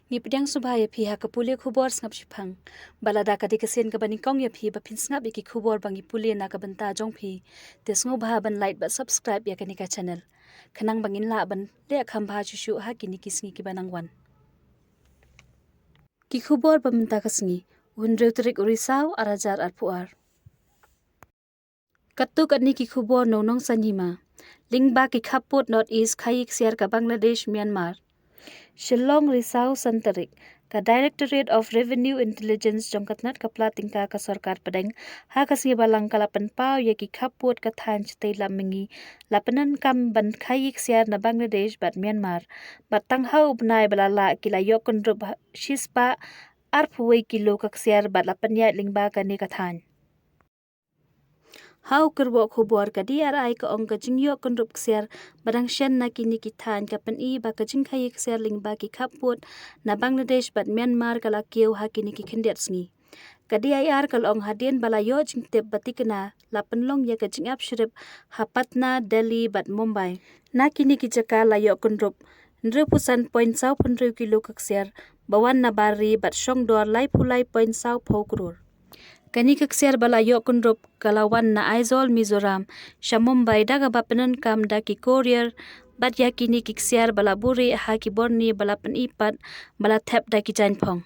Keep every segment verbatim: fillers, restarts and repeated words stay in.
Ngi pdiang sngewbha ïa phi ha ka pule khubor sngap shiphang. Bad lada ka dei ka sien kaba nyngkong ïa phi ba phin sngap ïa ki khubor ba ngi pule na ka bynta jong phi, te sngewbha ban like bad subscribe ïa kane ka channel, khnang ba ngin lah ban leh kham bha shuh shuh ha kine ki sngi kiba nang wan. Ki khubor ba mynta ka sngi, u hynriew tarik u Risaw, ar hajar arphew ar. Katto katne ki khubor na u Nongsaiñ Hima. Lyngba ki khappud North East, khaïi ksiar ka Bangladesh, Myanmar. Shillong, Risaw, san tarik. Ka Directorate of Revenue Intelligence jong ka tnat ka pla tyngka ka sorkar pdeng, ha ka sngi Balang ka la pynpaw ïa ki khappud ka thaiñ shatei lam mihngi, la pyndonkam ban khaïi ksiar na Bangladesh bad Myanmar. Bad tang ha u bnai ba la lah ki la ïoh kynrup ha shispah arphew wei kilo ka ksiar bad la pynïaid lyngba kane ka thaiñ. Ha u kyrwoh khubor, ka D R I ka ong ka jingïoh kynrup ksiar ba dang shen na kine ki thaiñ ka pyni ba ka jingkhaïi ksiar lyngba ki khappud na Bangladesh bad Myanmar ka la kiew ha kine ki khyndiat sngi. Ka D I R ka la ong hadien ba la ïoh jingtip ba thikna, la pynlong ïa ka jingap shrip ha Patna, Delhi bad Mumbai. Na kine ki jaka la ïoh kynrup hynriewphew san point saw phew hynriew kilo ka ksiar ba wan na bar ri bad shong dor laiphew lai point saw phew klur. Kane ka ksiar ba la ïoh kynrup ka la wan na Aizawl, Mizoram, sha Mumbai da kaba pyndonkam da ki courier, bad ïa kine ki ksiar ba la buhrieh ha ki bor ne ba la pyni pat ba la thep da ki jaiñphong.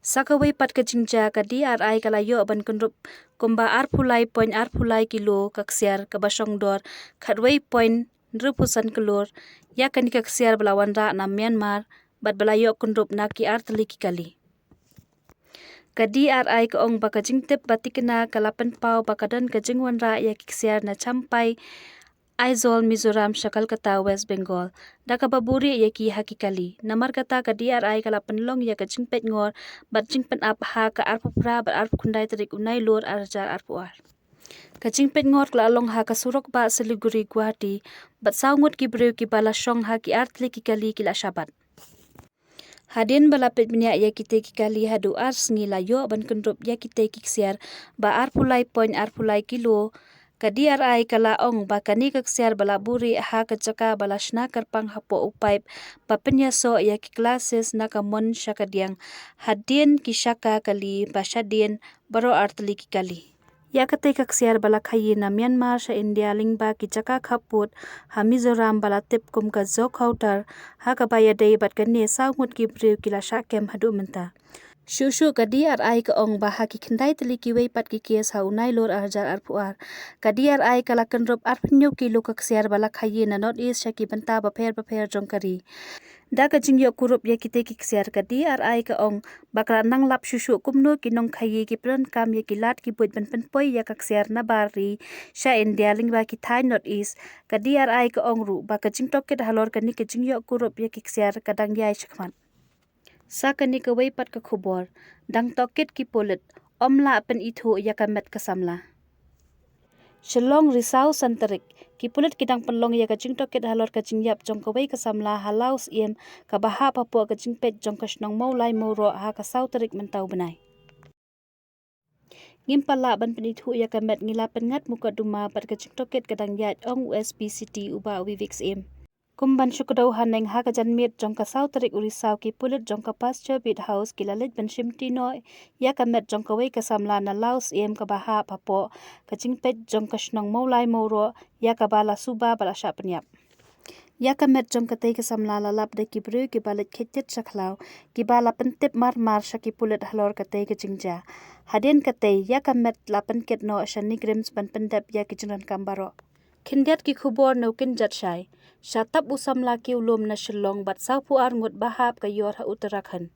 Sa kawei pat ka jingjia, ka D R I ka la ïoh ban kynrup kumba arphew lai point arphew lai kilo ka ksiar kaba shong dor khatwei point hynriewphew san klur. Ïa kane ka ksiar ba la wanrah na Myanmar bad ba la ïoh kynrup na ki artylli ki kali. Ka D R I ka ong ba ka jingtip ba thikna ka la pynpaw ba ka don ka jingwanrah ïa ki ksiar na Champhai, Aizawl, Mizoram sha Kolkata, West Bengal, da kaba buhrieh ïa ki ha ki kali. Namar kata, ka D R I ka la pynlong ïa ka jingpeitngor bad jingpynap ha ka arphew phra bad arphew khyndai tarik u Nailur, ar hajar arphew ar. Ka jingpeitngor ka la long ha ka surok bah Siliguri Guwahati, bad saw ngut ki briew kiba la shong ha ki artylli ki kali ki la shah bat. Hadien ba la peit bniah ïa kitei ki kali haduh ar sngi, la ïoh ban kynrup ïa kitei ki ksiar ba arphew lai point arphew lai kilo. Ka D R I ka la ong ba kane ka ksiar ba la buhrieh ha ka jaka ba la shna kyrpang hapoh u paip ba pynïasoh ïa ki glacis na ka mon sha ka diang, hadien ki shaka kali ba shadien baroh artylli ki kali. Ïa katei ka ksiar ba la khaïi na Myanmar sha India lyngba ki jaka khappud ha Mizoram ba la tip kum ka Zokhawthar, ha kaba ïadei bad kane saw ngut ki briew ki la shah kem haduh mynta. Shuh shuh ka D R I ka ong ba ha ki khyndai tylli kiwei pat ki case ha u Nailur ar hajar arphew ar, ka D R I ka la kynrup arphew hynñiew kilo ka ksiar ba la khaïi na North East sha ki bynta bapher bapher jong ka ri. Da ka jingïoh kurup ïa kitei ki ksiar, ka D R I ka ong ba ka la nang lap shuh shuh kumno ki nongkhaïi ki pyndonkam ïa ki lad ki buit ban pynpoi ïa ka ksiar na bar ri sha India lyngba ki thaiñ North East. Ka D R I ka ong ruh ba ka jingtohkit halor kane ka jingïoh kurup ïa ki ksiar ka dang ïai shakhmat. Sa kane kawei pat ka khubor, dang tohkit ki pulit, ym lah pynithuh ïa ka met ka samla. Shillong, Risaw, san tarik. Ki pulit ki dang pynlong ïa ka jingtohkit halor ka jingïap jong kawei ka samla ha Law Syiem, kaba hap hapoh ka jingpeit jong ka shnong Mawlai Mawroh ha ka saw tarik mynta u bnai. Ngim pat lah ban pynithuh ïa ka met, ngi la pynngat mukotduma bad ka jingtohkit ka dang ïaid, ong u S P City u Bah Vivek Syiem. Kum ban shu kdew haneng, ha ka janmiet jong ka saw tarik u Risaw, ki pulit jong ka Pasture Beat House ki la leit ban shimti noh ïa ka met jong kawei ka samla na Law Syiem kaba hap hapoh ka jingpeit jong ka shnong Mawlai Mawroh, ïa kaba la suba ba la shah pynïap. Ïa ka met jong katei ka samla la lap da ki briew kiba leit khit khit sha khlaw, kiba la pyntip mar mar sha ki pulit halor katei ka jingjia. Hadien katei, ïa ka met la pynkit noh sha NEIGRIHMS ban pyndep ïa ki jingdonkam baroh. Khyndiat ki khubor na u kynjat shai. Sha tap u samla kiew lum na Shillong bad sawphew ar ngut ba hap ka ïor ha Uttarakhand.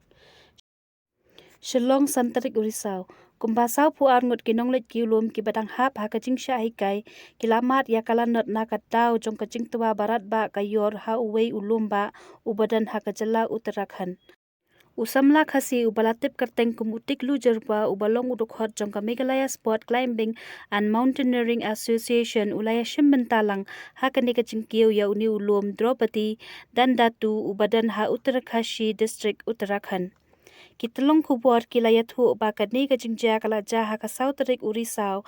Shillong, san tarik u Risaw. Kumba sawphew ar ngut ki nongleit kiew lum kiba dang hap ha ka jingshah hikai, ki la mad ïa ka lanot na ka daw jong ka jingtwa ba radbah ka ïor ha uwei u lum bah uba don ha ka jylla Uttarakhand. U samla Khasi uba la tip kyrteng kum u Tiklu Jyrwa, uba long u dkhot jong ka Meghalaya Sport Climbing and Mountaineering Association, u la ïashim bynta lang ha kane ka jingkiew ïa une u lum Draupadi Dandatu uba don ha Uttarkashi District, Uttarakhand. Ki tyllong khubor ki la ïathuh ba kane ka jingjia ka la jia ha ka saw tarik u Risaw.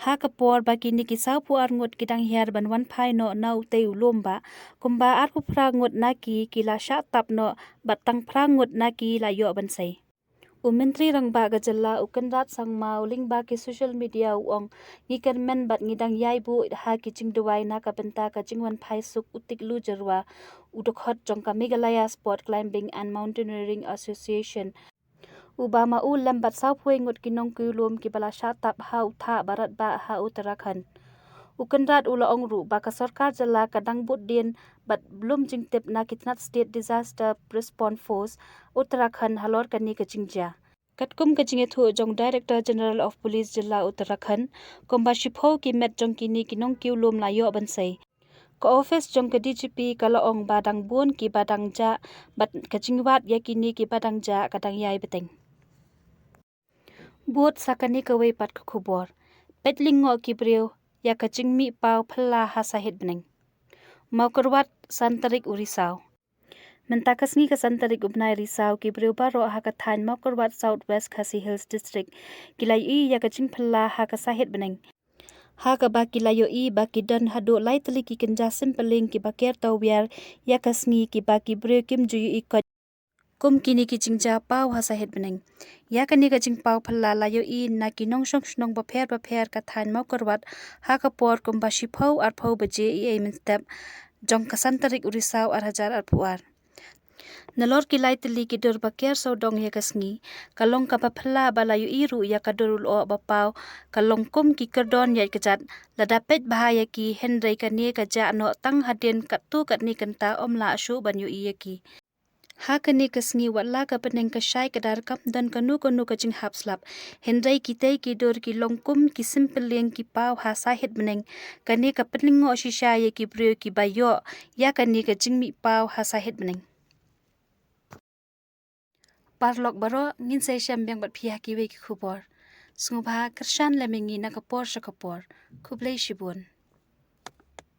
Ha ka por ba kine ki sawphew ar ngut ki dang hiar ban wan phai noh na utei u lum bah, kumba arphew phra ngut na ki ki la shah tap noh bad tang phra ngut na ki la ïoh ban sei. U Myntri Rangbah ka jylla u Conrad Sangma u lyngba ki social media u ong, ngi kyrmen bad ngi dang ïai buh ha ki jingduwai na ka bynta ka jingwan phai suk u Tiklu Jyrwa, u dkhot jong ka Meghalaya Sport Climbing and Mountaineering Association, uba ma u lem bad sawphew ngut ki nongkiew lum kiba la shah tap ha u thah barat bah ha Uttarakhand. U Conrad u la ong ruh ba ka sorkar jylla ka dang bud dien bad lum jingtip na ki tnat State Disaster Response Force Uttarakhand halor kane ka jingjia. Katkum ka jingïathuh jong Director General of Police jylla Uttarakhand, kumba shiphew ki met jong kine ki nongkiew lum la ïoh ban sei. Ka office jong ka D G P ka la ong ba dang bun kiba dang jah bad ka jingwad ïa kine kiba dang jah ka dang ïai bteng. Bud sa kane kawei pat ka khubor. Peit lyngngoh ki briew ïa ka jingmih paw phylla ha sahit bneng. Mawkyrwat, san tarik u Risaw. Mynta ka sngi ka san tarik u bnai Risaw, ki briew baroh ha ka thaiñ Mawkyrwat, South West Khasi Hills District, ki la ïohi ïa ka jingphylla ha ka sahit bneng, ha kaba ki la ïohi ba ki don haduh lai tylli ki kynja simpyllieng kiba ker tawiar ïa ka sngi kiba ki briew kim ju ïohi koit kum kine ki jingjia paw ha sahit bneng. Ïa kane ka jingpaw phylla la ïohi na ki nongshong shnong bapher bapher ka thaiñ Mawkyrwat ha ka por kumba shiphew arphew baje eiei mynstep jong ka san tarik u Risaw ar hajar arphew ar. Nalor ki lai tylli ki dur ba ker sawdong ïa ka sngi, ka long kaba phylla ba la ïohi ruh ïa ka dur u lyoh ba paw ka long kum ki kyrdon ïaid kjat, lada peit bha ïa ki, hynrei kane ka jah noh tang hadien katto katne kynta, ym lah shuh ban ïohi ïa ki. Ha kane ka sngi, wat la ka bneng ka shai kdar, kam don kano kano ka jinghap slap, hynrei kitei ki dur ki long kum ki simpyllieng ki paw ha sahit bneng. Kane ka pynlyngngoh shisha ïa ki briew kiba ïoh ïa kane ka jingmih paw ha sahit bneng. Paralok baroh, ngin sa ïashem biang bad phi ha kiwei ki khubor. Sngewbha kyrshan lem ïa ngi na ka por sha ka por. Khublei shibun.